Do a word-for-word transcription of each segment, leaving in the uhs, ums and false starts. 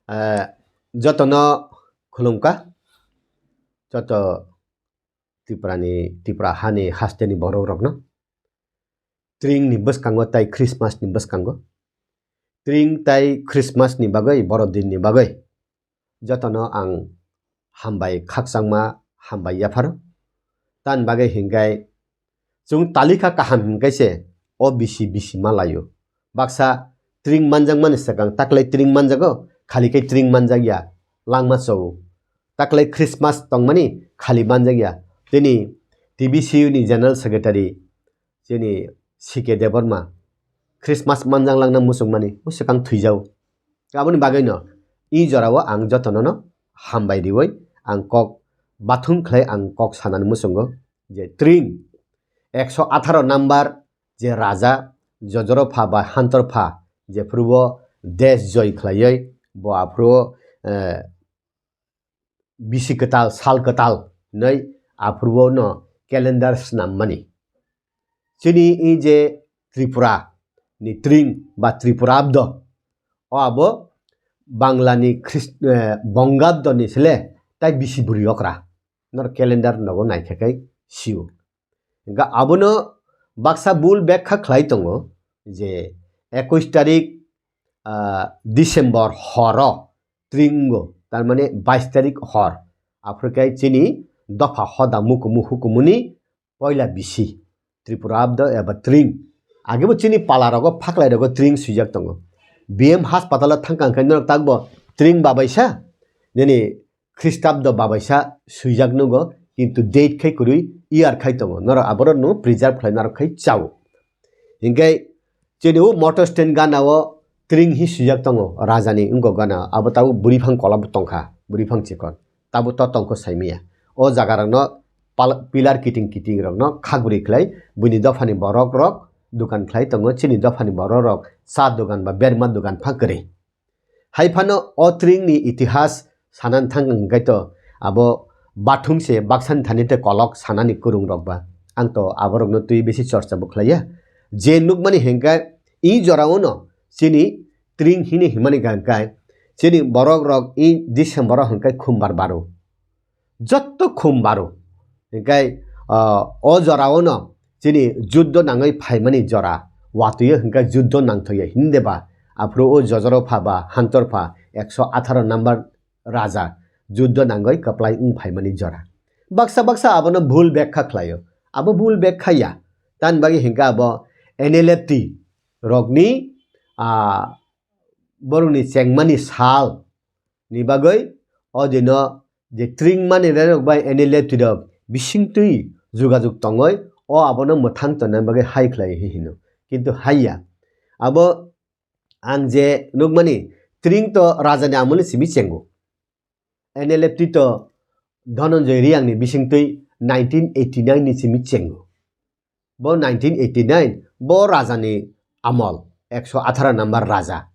Eh, jotono khulumkha, joto Tripurani, Tripura hani hasteni borok rokno. Tringni bwskango tai Christmas ni bwskango. Tring tai Christmas ni bagwi, borodin ni bagwi. Jotono ang hambai khakchangma hambai yapharo. Tan bagwi hinkai chwng talikha kaham hinkai se o bisi bisi ma laio. Baksa tring manjakmani swkang taklai tring manjago, khali khe tring manjakya langma chao. Taklai Christmas tongmani khali manjakya. Tini T B C U ni General Secretary chini C K Debbarma Christmas manjak langna muchungmani o swkang thwijao. Aboni bagwino i jorao ang jotonono hambai riwi ang kok bathum khlai ang kok sanani muchungo je tring ekso atharo number je raja jojoro pha ba hantor pha je phuru bo desh joy khlaiwi bo aphuru, eh, bisi kwtal, sal kwtal hinwi aphuru no calendar snam mani. Chini i je Tripura ni tring ba Tripura abdo, o abo Bangla ni Christ-, eh, Bongabdo ni sele tai bisi bwrwi okra. Nor calendar nogo naikha kai sio. Hingkha abono baksa bul bekha khlai tongo je ekush tarik, ah, December horo tringo, tar mane bais tarik hor. Aphuru khe chini dopha hoda mukumu hukumuni poila bisi Tripura abdo eba tring. Agebo chini pala rogo phaklai rogo tring swijak tongo. B M hospital o thangkang khe norok takbo tring babaisa nini Khristabdo babaisa swijak nugo, kintu date khai kwrwi year khai tongo. Norok aborok no preserve khlai narok khai chao. Hinkhe chini o motor stand gana o tring hi swijak tongo, rajani wngkok gana. Abo tabuk bwrwi phang kola bo tongkha, bwrwi phang chikon. Tabuk to tongkho saimaya. O jaga rokno pal-, pillar kiting kiting rokno khakbri khlai buini dophani borok rok dukan khlai tongo, chini dophani borok rok cha dukan ba berma dukan pha kwrwi. Hai phano o tring ni itihas sanani thang hwnkhe to abo bathung se baksa ni thani tei kolok sanani kwrwng rok ba. Ang to aborok no twi bisi chorcha bo khlaiya. Je nukmani hwnkhe i jora o no chini tring hini himani hwnkhe chini borok rok i December o hwnkhe khumbar baro. Jotto khum baro. Hinkhe, ah, o jora o no chini juddo nangwi phaimani jora. Watwi o hinkhe juddo nangthokya hinde ba. Aphuru o jojoro pha ba, hantor pha, ekso atharo number raja. Juddo nangwi kwplai wng phaimani jora. Baksa baksa abono bhul bekha khlaio. Abo bhul bekha ya. Tani bagwi hinkhe abo N L F T rokni, ah, borokni chengmani sal ni bagwi o dino je tring mani rerok bai N L F T rok bisingtwi jugajug tongoi o abono mwthang tonna bagwi hai khlai hi hino. Kintu haiya. Abo ang je nukmani tring to rajani amolni simi chengo. N L F T to Dhananjay Reang ni bisingtwi nineteen eighty nine ni simi chengo. Bo nineteen eighty nine, bo rajani amol, ekso atharo number raja.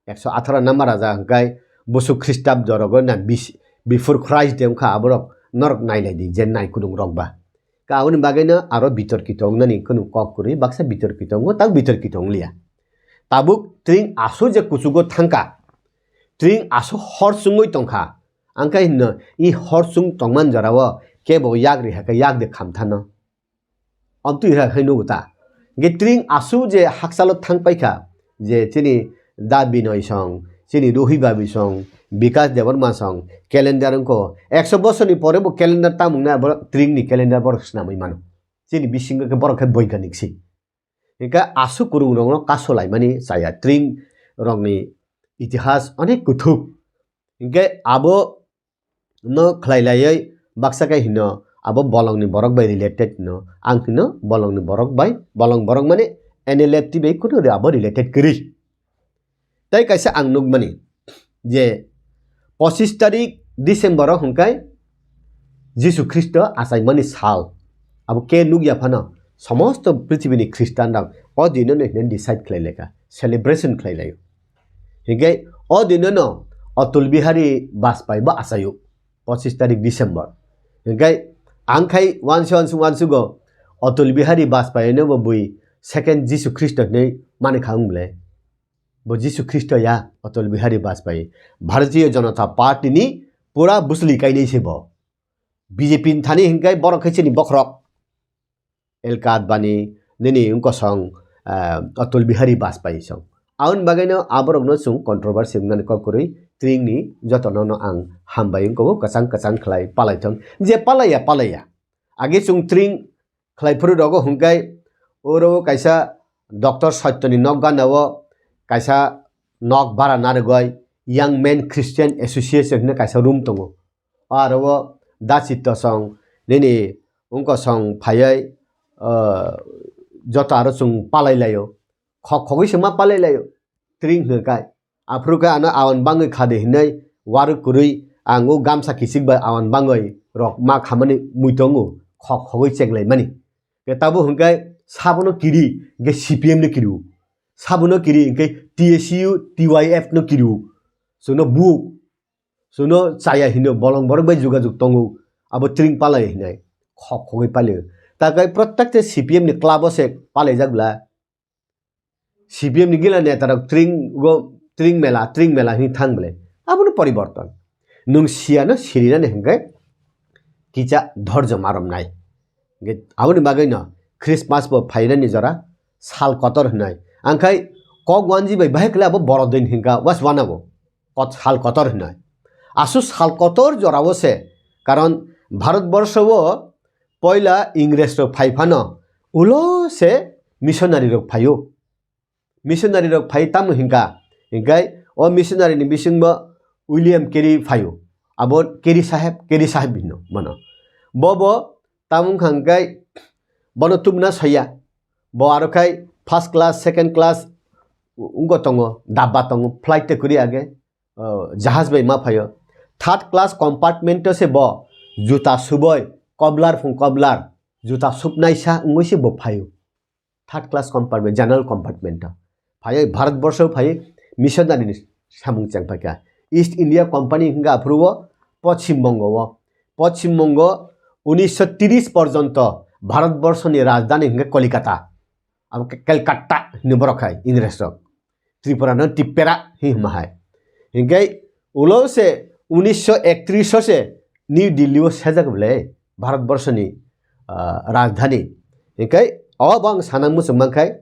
Ekso atharo number raja hwnkhe Busu Khristabdo rogo na bis-, before Christ de wngkha aborok norok nailai di, je nai kudung rok ba. Ka aboni bagwi no aro bitorkito wngnani kunu kok kwrwi, baksa bitorkito wngo, tak bitorkito wngliya. Tabuk tring asu je kuchugo thangkha, tring asu hor chungwi tongkha, angkhe hinno i hor chung tongman jorao kebo yak ri hakhe yak de khamthano. Amtwi hai hai nugo ta. Ge tring asu je hakchalo thang paikha, je chini Da Binoy song, chini Ruhi Babi song, Bikas Debbarma song, calendar wngkho. Ekso bosorni pore bo calendar tamung na borok tring ni calendar borok snamwi mano. Chini bisingo khe borok khe boiganik si. Hingkhe asu kwrwng rokno kaso laimani chaya tring rokni itihas onek kuthuk. Hingkhe abo no khlai laiwi baksa khe hino abo bolongni borok bai related no, ang hino bolongni borok bai, bolong borok mane N L F T bai kuno abo related kwrwi. Tai kaisa ang nukmani je pochis tarik December o hwnkhe Jisu Khristo achaimani sal. Abo ke nukya phano somosto prithibini Khristanrok o dino no hwnwi decide khlai laikha, celebration khlai laio. Hinkhe o dino no Atal Bihari Bajpayee bo achaio, pochis tarik December. Hinkhe ang khai uansi uansi uansugo Atal Bihari Bajpayee no bo bui second Jisu Khristo hinwi mani kha wng ble. Bo Jisu Khristo ya, Atal Bihari Bajpai. Bharatiya Janata Party ni pura bwsli kainai se bo. B J P ni thani hinkai borok khe chini bokhorok. Elka Advani, nini wngkosong, ah, Atal Bihari Bajpai song. Aboni bagwino aborokno chwng controversy wngnani kok kwrwi tringni jotono no ang hambai wngkho, kwchang kwchang khlai palai thung. Je palaiya, palaiya. Age chwng tring khlai phuru rogo hwnkhe oro kaisa Doctor Satyani nok gana o kaisa nok bara narwgwi Young Men Christian Association hinwi kaisa room tongo. Aro o da chitto song nini wngkosong phaiwi, ah, joto aro chwng palai laio. Khok khogwi se ma palai laio. Tring hwnkhe kai. Aphuru khe ano awan bangwi khadi hinwi warwk kwrwi ang o gamsa kichik bai awan bangwi rok ma khamani mui tongo. Khok khogwi chenglaimani. Khe tabuk hwnkhe sabono kiri, hwnkhe C P M no kiriwo. Sabono kiri, hwnkhe T S U, T Y F no kiriwo. Chwngno buk. Chwngno chaya hino bolong borok bai jogajog tongo, abo tring palai hinai khok khogwi palio. Takai protekte C P M ni club o se palaijak bla. C P M ni gila neta rok tring go, tring mela, tring mela hin thang bla. Abono poriborton. Nung siya no sirinani hingke kicha dhorjo marom nai. Hingke aboni bagwi no Christmas bo phainani jora sal kotor hinai. Angkhai kok wanji bai bahai kle abo borodin hinka was wanabo. Kot-, sal kotor hinai. Asu sal kotor jorao se, karon Bharat borsho o poila Ingres rok phai phano ulo se missionary rok phaio. Missionary rok phai tamo hinka, hinkai o missionary ni bisingo William Carey phaio. Abo Carey saheb, Carey saheb hino mano. Bo bo tamo wngkha hinkai bono tubuna saya. Bo aro khai first class, second class wngko tongo, dabba tongo, flight te kwrwi age. Oh, jahaj bai ma phaio. Third class compartment o se bo juta suboi, cobbler phung cobbler, juta supnaisa wngwi se bo phaio. Third class compartment, general compartment o. Phaiwi Bharat borsho phaiwi missionary ni samung cheng phaikha. East India Company hwnga aphuru o Poschim Bongo o. Poschim Bongo unisho tiris porjonto Bharat borsho ni rajdhani hwnga Kolikata. Abo Calcutta hwnwi borok khai Ingres rok. Tripura no Tipera hi hwnma hai. Hinkhe ulo se unisho ektris o se New Delhi o sejak bwle Bharat borsho ni, ah, rajdhani. Hinkhe o bo ang sana muchung mankhai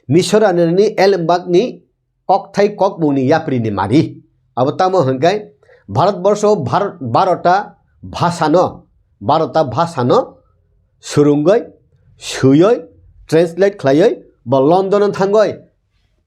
Missionary ni elembak ni kokthai kokmung ni yapri ni mari. Abo tamo hinkhe Bharat borsho bhar-, barota bhasha no, barota bhasha no swrwngwi, swiwi, translate khlaiwi bo London o thangwi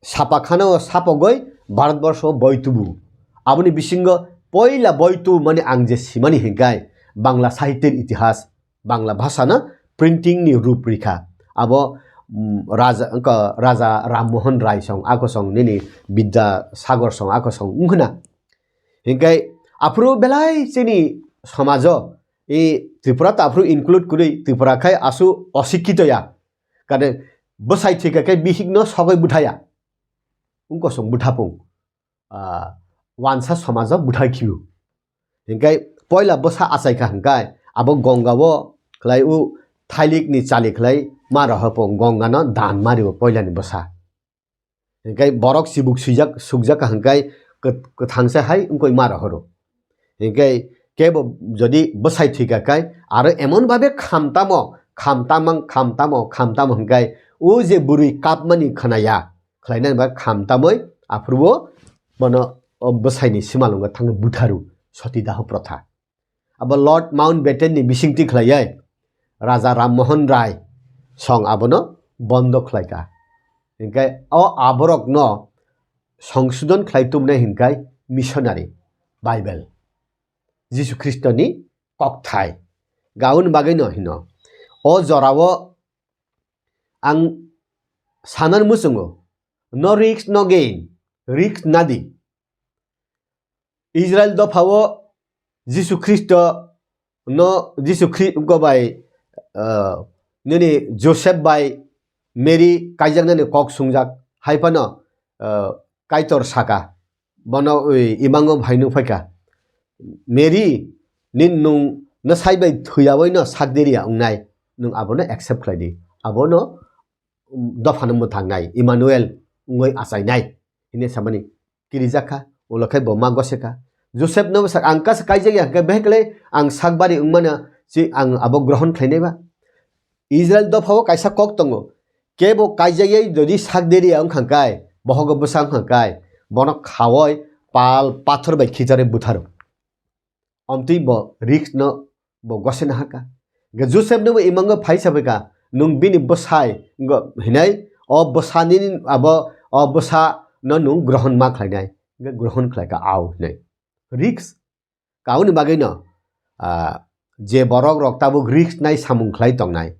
sapa khana o sapogwi Bharat borsho o boi tubu. Aboni bisingo poila boi tubu mani ang je simani hinkai Bangla sahitya ni itihas, Bangla bhasha no printing ni rup rikha. Abo, mm, Raja, wngkha Raja Ram Mohan Rai song, ako song nini Bidya Sagar song, ako song wngkhna. Hinkai aphuru belai chini somajo, i Tripura ta aphuru include kwrwi, Tripura khai asu osikkito ya. Kade bwsai thwika khe bihik no sogwi bwthaya. Wngkosong bwthapung, ah, wansa somajo bwthai khiu. Hinkai poila bwsa achai kha hinkai abo Gongao khlai u thailik ni chali khlai ma rohorpung Gongano dan mario poila ni bwsa. Hinkhe borok chibuk swijak, sukjak hinkai kwt-, kwthangsa hai wngkoi ma rohoro. Hinkhe kebo jodi bwsai thwika kai aro emon babe khamtamo, khamtamang, khamtamo, khamtamo hinkai o je bwrwi kapmani khwnaya, khlainani ba khamtamoi aphuru bono o bwsaini simalwngo thangwi butharu, soti daho protha. Abo Lord Mountbatten ni bisingtwi khlaiwi Raja Ram Mohan Rai song abono bondo khlaikha. Hinkhe o aborokno songsodon khlai tubunai hinkai missionary, Bible, Jisu Khristoni kokthai. Gaun bagwino hino. O jorao ang sanan muchungo, no risk, no gain, risk nadi. Israel dophao Jisu Khristo no, Jisu Khri-, go bai, ah, nini Joseph bai Mary kaijaknani kok sungjak, hai phano, ah, Kaitor saka, bono, oi, imango phainung phaikha. Mary, nin nwng no sai bai thwiyawi no sak deriya wngnai, nwng abono accept khlai di. Abono dophano mwthangnai, Emmanuel wngwi achainai. hine samani kirijak kha, ulo khai bo ma gose kha. Joseph no sak ang kasa kaijak ya, hwnkhe behekle ang sakbari wngmano si ang abo grohon khlainai ba. Israel dophao kaisa kok tongo, kebo kaijagwi jodi sak deriya wngkha kai, bohogo bwsa wngkha kai, bono khawoi pal pathor bai khichari butharo. Omtwi bo risk no bo gosena hakha. Hwnkhe Joseph no bo imango phaisa phaikha, nwng bini bwsai wngkha hinai, o bwsa nini abo o bwsa no nwng grohon ma khlainai, hwnkhe grohon khlaikha au hinai. Risk. Kauni bagwino, ah, je borok rok tabuk risk nai samung khlai tongnai,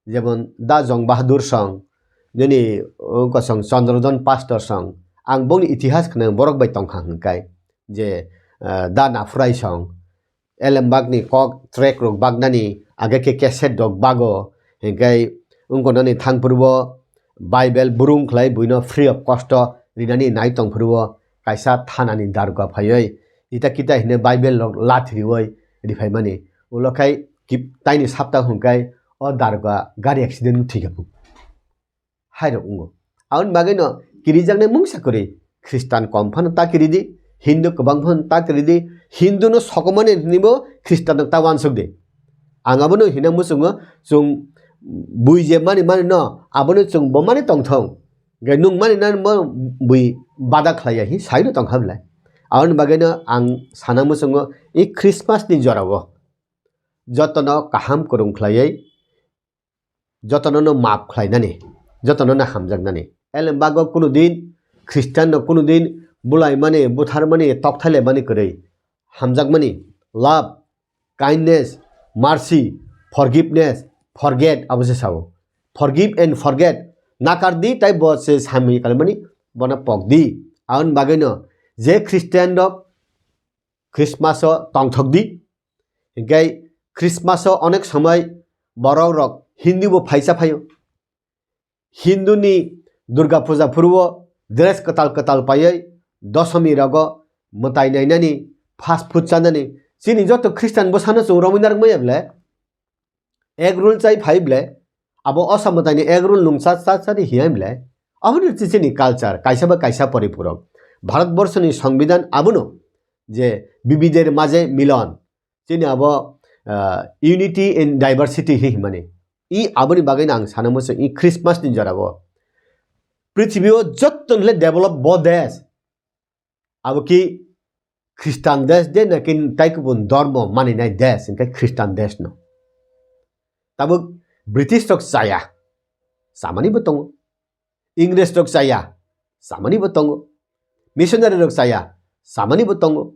jemon da Jong Bahadur song, nini, uh, kosong Chandrodhan Pastor song, ang bongni itihas khna borok bai tongkha hwnkai, je, ah, da Nafurai song, elembakni kok track rok baknani age khe cassette rok bago, hingkai wngkonani thangphuru bo Bible burung khlai buino free of cost o rinani nai tongphuru bo kaisa thanani daruga phaiwi ita kita hine Bible rok lathi riwi riphaimani. Ulo khai kip-, taini sapta hwnkai o daruga gari accident thwikha phung. Hai rok wngo. Aboni bagwi no kirijaknai mungsa kwrwi Khristan kom phano ta kiridi, Hindu kwbang phano ta kiridi, Hindu no sokomani hwnwi bo Khristan no ta uansuk di. Ang abono hina muchungo chwng bui je mani mani no abono chwng bo mani tongthong. Hwnkhe nwng mani nani bo bui bada khlaiya hi saino tongkha belai. Aboni bagwino ang sana muchungo i Christmas ni jorao jotono kaham kwrwng khlaiwi, jotono no map khlainani, jotono no hamjaknani. Elem bago kunu din Christian no kunu din bulaimani, butharmani, tokthalemani kwrwi. Hamjakmani, love, kindness, mercy, forgiveness, forget, abo se sao. Forgive and forget. Nakar di, tai bo se sami kalimani, bono pok di. Aboni bagwino, je Christian rok Christmas o tongthok di. Hinkhe Christmas o onek somoi borok rok Hindu bo phaisa phaio. Hindu ni Durga Puja phuru o dress kwtal kwtal paiwi dosomi rogo mwtai nainani, fast food chanani, chini joto Christian bwsano chwng romwi narwk maya ble? Egg roll chai phai ble? Abo osa mwtaini egg roll nung cha cha cha di hiya ble? Aboni chi chini culture, kaisa ba kaisa poripurok. Bharat borso ni Songbidan abono je bibidher maje milon. Chini abo, ah, unity in diversity hi himani. I aboni bagwi ang sana muchung i Christmas ni jora bo. Prithibi o jotto nile develop bo desh. Abo ki Christian desh de na ki tai kubun dormo mani nai desh, hingke Christian desh no. Tabuk British rok chaya. Samani bo tongo. Ingres rok chaya. Samani bo tongo. Missionary rok chaya. Samani bo tongo.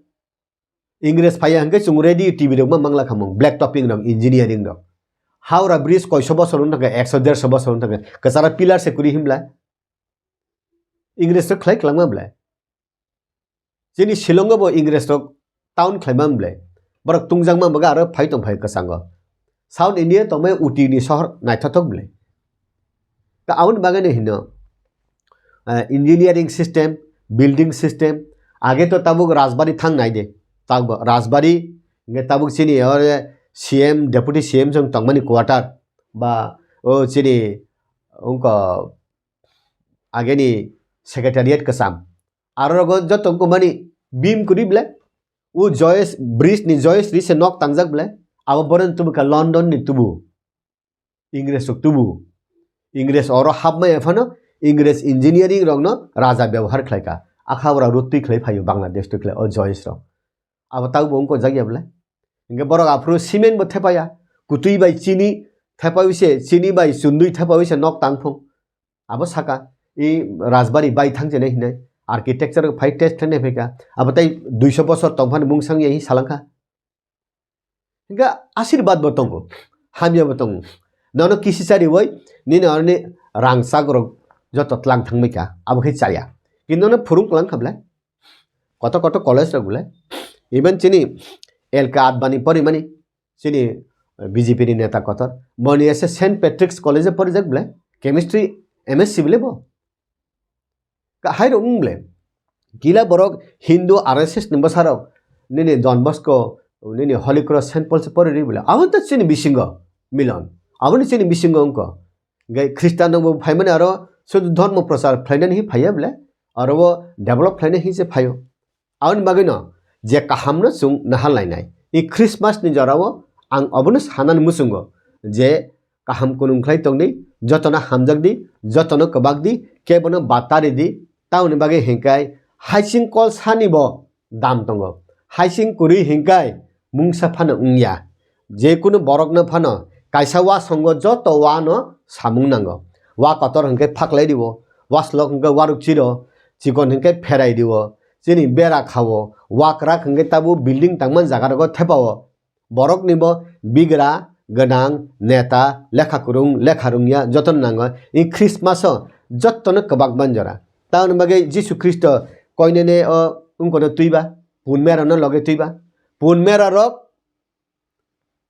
Ingres phaiya hwnkhe chwng radio, T V rok ma mangla khamung, black topping rok, engineering rok. Howrah Bridge koiso bosor wng thangkha, ekso derso bosor wng thangkha, kwcharo pillar se kwrwi himla. Ingres rok khlai kwlangma bwlai. Chini Shillong o bo Ingres rok town khlaima bwlai. Borok tungjakma bwkha aro phai tong phai kwchango. South India tongmai Uti ni sohor naithothok bwlai. Ta aboni bagwi no hino, ah, engineering system, building system, age to tabuk Rajbari thang nai de. Tabuk Rajbari, hingke tabuk chini ore C M, Deputy C M jong tongmani quarter, ba o chini ungko ageni secretariat kwcham. Aro rogo joto wngkha mani bim kwrwi ble. O Joyce, bridge ni Joyce ri se nok tangjak ble. Abo bohrok tubu kha London ni tubu. Ingres rok tubu. Ingres oro hapmaya phano Ingres engineering rokno raja byabohar khlaikha. Akha ora rutwi khlai phaio Bangladesh twi khlai o Joyce rok. Abo taubo wngkha jakya ble. Hingke borok aphuru cement bo thepaya. Kutwi bai chini thepaiwi se, chini bai chundwi thepaiwi se nok tangphung. Abo saka, i Rajbari bai thang chenai hinai, architecture phai test khlainai phaikha, abo tai duiso bosor tongphani mungsang ya hi salangkha. Hingkha ashirbad bo tongo, hamya bo tongo. Nono kisi chariwi, nini oroni rangchak rok joto tlang thangbaikha, abo khe chaya. Kintu nono phurung kwlangkha ble, kotor kotor college rok ble, even chini L K Advani porimani, chini B J P ni neta kotor. Boni ese Saint Patrick's College o porijak ble. Chemistry M S C ble bo. Ka-, hai rok wng ble. Gila borok Hindu R S S ni bwsarok nini Don Bosco, nini Holy Cross Saint Paul se pori ri ble. Abo to chini bisingo milon. Aboni chini bisingo wngko. Gai Khristan rok bo phaimani aro sudu dhormo prochar khlainani hi phaiya ble. aro o develop khlainai hinse phaio. Aboni bagwino je kahamno chwng naharlainai. I Christmas ni jorao ang obono sanani muchungo je kaham kunung khlai tongdi, jotono hamjakdi, jotono kwbakdi, kebono bata ridi. Tamoni bagwi hinkai haising kol sanibo dam tongo. Haising kwrwi hinkai mungsa phano wngya. Je kunu borokno phano kaisa wasongo joto wano samung nango. Wa kotor hinkhe phaklai rio, wa slok hinkhe waruk chiro, chikon hinkhe pherai rio, chini bera khao, wa kwrak hinkhe tabuk building tangmani jaga rogo thepao. Borokni bo bigra gwnang neta lekha kwrwng lekha rwngya jotono nango. I Christmas o jotono kwbak manjora. Tamoni bagwi Jisu Khristo koinene o wngkono twiba, pun merano loge twiba. Pun mera rok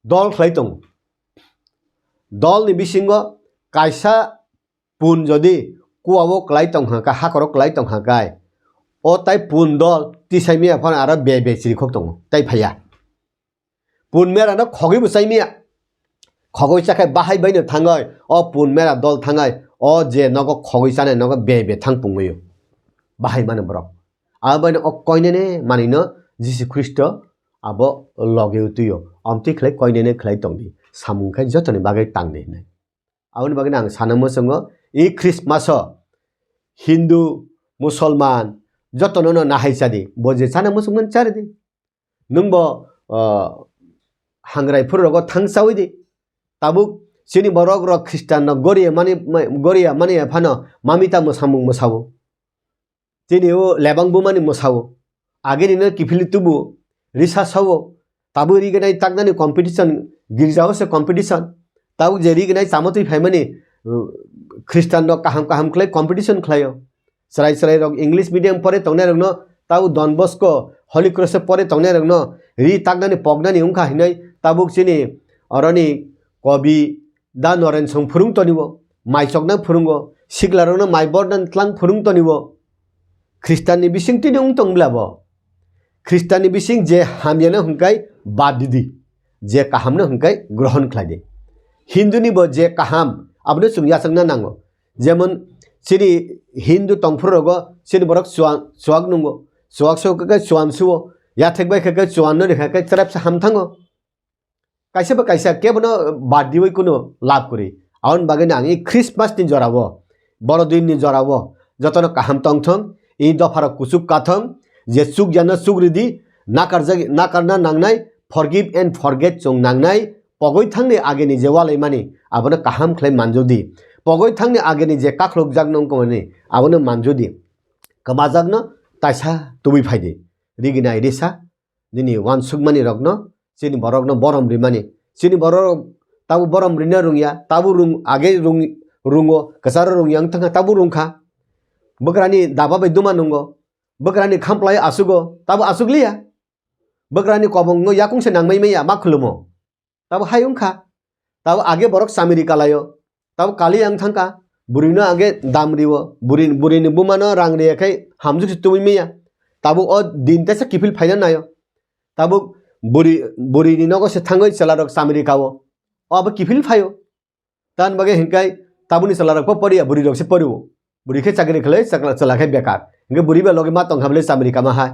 dol khlai tongo. Dol ni bisingo kaisa pun jodi kuao kwlai tong kha, hakhoro kwlai tong kha kai, o tai pun dol tisai miya phano aro be be chirikhok tongo, tai phaiya. Pun mera no khogwi bo chai miya. Khogwi chakhai bahai baino thangai, o pun mera dol thangai, o je nogo khogwi chanai nogo be be thang pungwi. Bahai mano borok. Abo baino o koinene manino Jisu Khristo abo loge utwio. Amtwi khlai koinene khlai tongdi. Samung khai jotoni bagwi tangdi hinai. Aboni bagwi ang sana muchungo, i Christmas o Hindu, Musolman, jotono no nahai chadi. Bo je chana muchungmani charidi. Nwng bo, ah, hangrai phuru rogo thang chawi di. Tabuk chini borok rok Christian no goria mani, goria mani phano mamita mwsamung mwsao. Chini o lebang bumani mwsao. Agini no kiphilwi tubu, risa sao. Tabuk rignai taknani competition, girjao se competition. Tabuk je rignai chamotwi phaimani, uh, Christian rok kaham kaham khlai competition khlaio. Chwrai chwrai rok English medium pore tongnai rokno, tabuk Don Bosco, Holy Cross pore tongnai rokno ri taknani poknani wngkha hinwi tabuk chini oroni kobi Da Noren song phwrwng tonibo, mai chokna phwrwngo, siklarokno mai bordan tlang phwrwng tonibo. Khristanni bising tini wng tong bla bo? Khristanni bising je hamyano hwnkhe bad didi, je kahamno hwnkhe grohon khlai di. Hinduni bo je kaham, abono chwng yachakna nango. Jemon chini Hindu tongphuru rogo chini borok chuan, chuak nungo, chuak se hwnkhe chuan suo, yathek bai khe chuan no rikha khe cherep se ham thango. Kaisa ba kaisa kebono bad diwi kuno lab kwrwi. Aboni bagwino ang i Christmas ni jorao, Borodin ni jorao jotono kaham tongthong, i dopharo kuchuk kathong, je chukjano chuk ridi, nakarjak, nakarna nangnai, forgive and forget chwng nangnai, pogwi thangni ageni je walaimani, abono kaham khlai manjodi. Pogwi thangni ageni je kakhlukjak nongkoni, abono manjodi. Kwmajakno taisa tubui phaidi. Riginai risa, nini uansukmani rokno, chini borokno borom rimani. Chini borok tabuk borom rina rungya, tabuk rung, age rung, rungo, kwcharo rungya wng thangkha, tabuk rungkha. Bwkrani daba bai duma nungo, bwkrani khamplai asugo, tabuk asukliya. Bwkrani kobongno yakung se nangmai maya, ma khulumo. Tabo hai wngkha. Tabo age borok chamiri kalaio. Tabo kali ang thangkha. Burino age dam riwo. Buri, burini bumano rang riya khai hamjwk se tubui maya. Tabo o din tesa kiphil phaina naio. Tabo buri, burini nogo se thangoi chwlarok chamiri kao. O abo kiphil phaio. Tan bagwi hinkai tabuni chwlarok po poriya, burirok se poriwo. Buri khe chakri khlai, chakla, chwla khe bekar. Hinke buri ba logi ma tongkha bwle chamiri kama hai.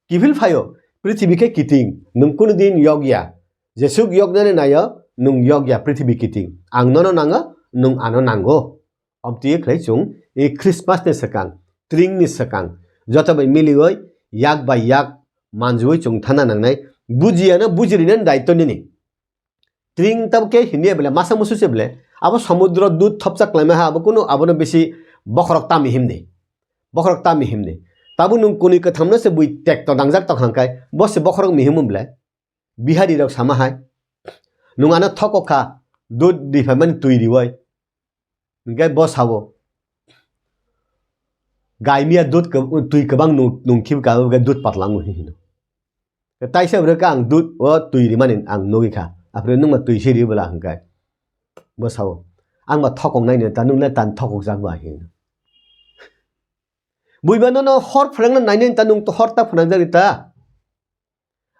Kiphil phaio, prithibi khe kiting, nwng kunu din yokya. Jesuk yoknani naio, nwng yokya prithibi kiting. Ang nono nango, nwng ano nango. Omtwi khlai chwng, i Christmas ni swkang, tring ni swkang, joto bai milioi, yak bai yak, manjui chwng thana nangnai, bujiya no bujiri nani daityo nini. Tring tabuk khe hinya bele, masa musu se bele, abo samudro dud thopsa klaima ha, abo kunu abono bisi bokhorok ta mihim di. Bokhorok ta mihim di. Tabuk nwng kuni kwtham no se bui tekto dangjak tong hang kai, bo se bokhorok mihim bele. Bihari rok sama hai. Nwng ano thokok kha, dud di phaimani twi riwai. Hinkhe bo sao, "Gaimiya dud kw-, twi kwbang nung, nungkhi ka, dud patla wngo," hinwi hino. Taisa bwrwi khe ang dud o twi rimani ang nugwi kha. Aphuru nwngma twi se ri bwla hinkai. Bo sao, "Ang ba thokok naini ta, nwng le tan thokok jak ba," hinwi. Buiba nono hor phwrwngna nainai ta, nwng to hor ta phwrwngjak ta.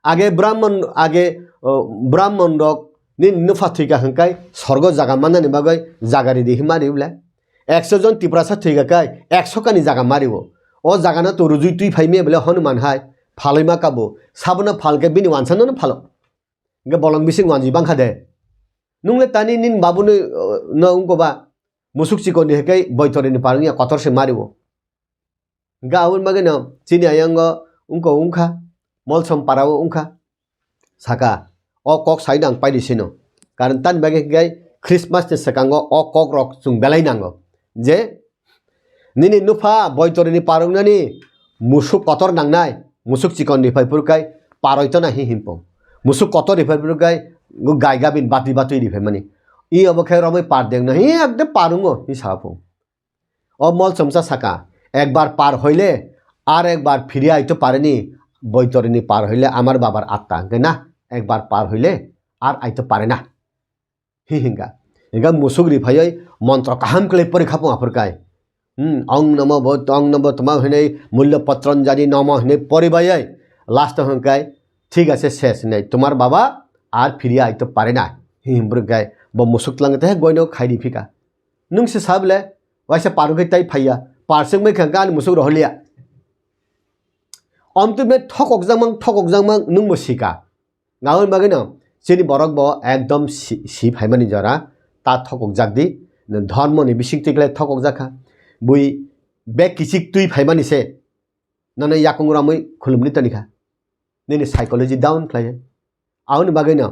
Age Brahman, age, o, Brahman rok nini nupha thwika hwnkai sorgo jaga mannani bagwi jaga ridi hima ri bwle. Ekso jon Tiprasa thwika kai ekso kani jaga mario. O jaga no to rujui twi phai me bole Hanuman hai phaloi ma kabo. Sabono phal khe bini wansa no phalo. Hingke bolong bising wanji bangkha de. Nungle tani nin babu no, no ungko ba musuk chikon ni hekai boitori ni parung ya kotor se mario. Hingke aboni bagwi no chini ayango ungko ungkha, Molsom parao ungkha. Saka, o kok sai nang paidi sino. Karon tani bagwi hingke Christmas ni sekango o kok rok chwng belai nango. Je, nini nupha boitorini parwngnani musuk kotor nangnai, musuk chikon ni phai phuru kai paroi tona hi himpong. Musuk kotor ni phai phuru kai gai gabin bati batwi ri phai mani. I obo khe romwi par dengno hi ekdom parwngo hi sa phung. O Molsomsa saka, ekbar par hoile ar ekbar phiri aito pareni, boitorini par hoile amar babar atta hingke na, ekbar par hoile ar aito parena. Hi hingka. Hingka musuk ri phaioi montro kaham khlai pori kha pung aphur kai. Hmm, ong namo bo, ong namo tma hinui mullo patranjali namo hinui pori baioi. Last o hingkai, thik ase ses hinui. Tomar baba ar phiri aito pare na. Hi himbruk kai. Bo musuk tlang te goi no khai ri phika. Nung se sable, waisa paru kai tai phaiya. Parsing mai khang ani musuk rohliya. Om tu me thokok jangmang, thokok jangmang nung bo sika. Aboni bagwino chini borok bo ekdom si, si phaimani jora ta thokokjak di, dhormoni bisingtwi khlai thokokjak kha. Bui bag kichik twi phaimani se nono yakung ramwi khulumni toni kha. Nini psychology down khlai. Aboni bagwino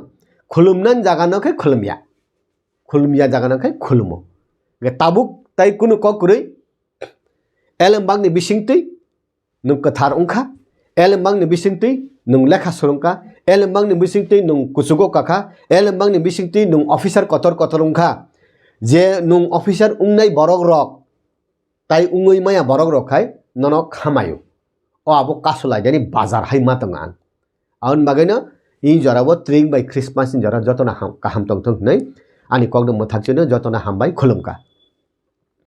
khulumnani jaga no khe khulumya. Khulumya jaga no khe khulumo. Ge tabuk tai kunu kok kwrwi elembakni bisingtwi nwng kwthar wngkha, elembakni bisingtwi nwng lekha swrwngkha, elembakni bisingtwi nwng kuchugo kakha, elembakni bisingtwi nwng officer kotor kotor wngkha. Je nwng officer wngnai borok rok, tai wngwi maya borok rok khai nono khamaio. O abo kasu laidani bazar hai ma tongo ang. Aboni bagwino i jorabo tring bai Christmas ni jora jotono ham, kaham tongthung hinui ani kokno mwthakchino jotono hambai khulumkha.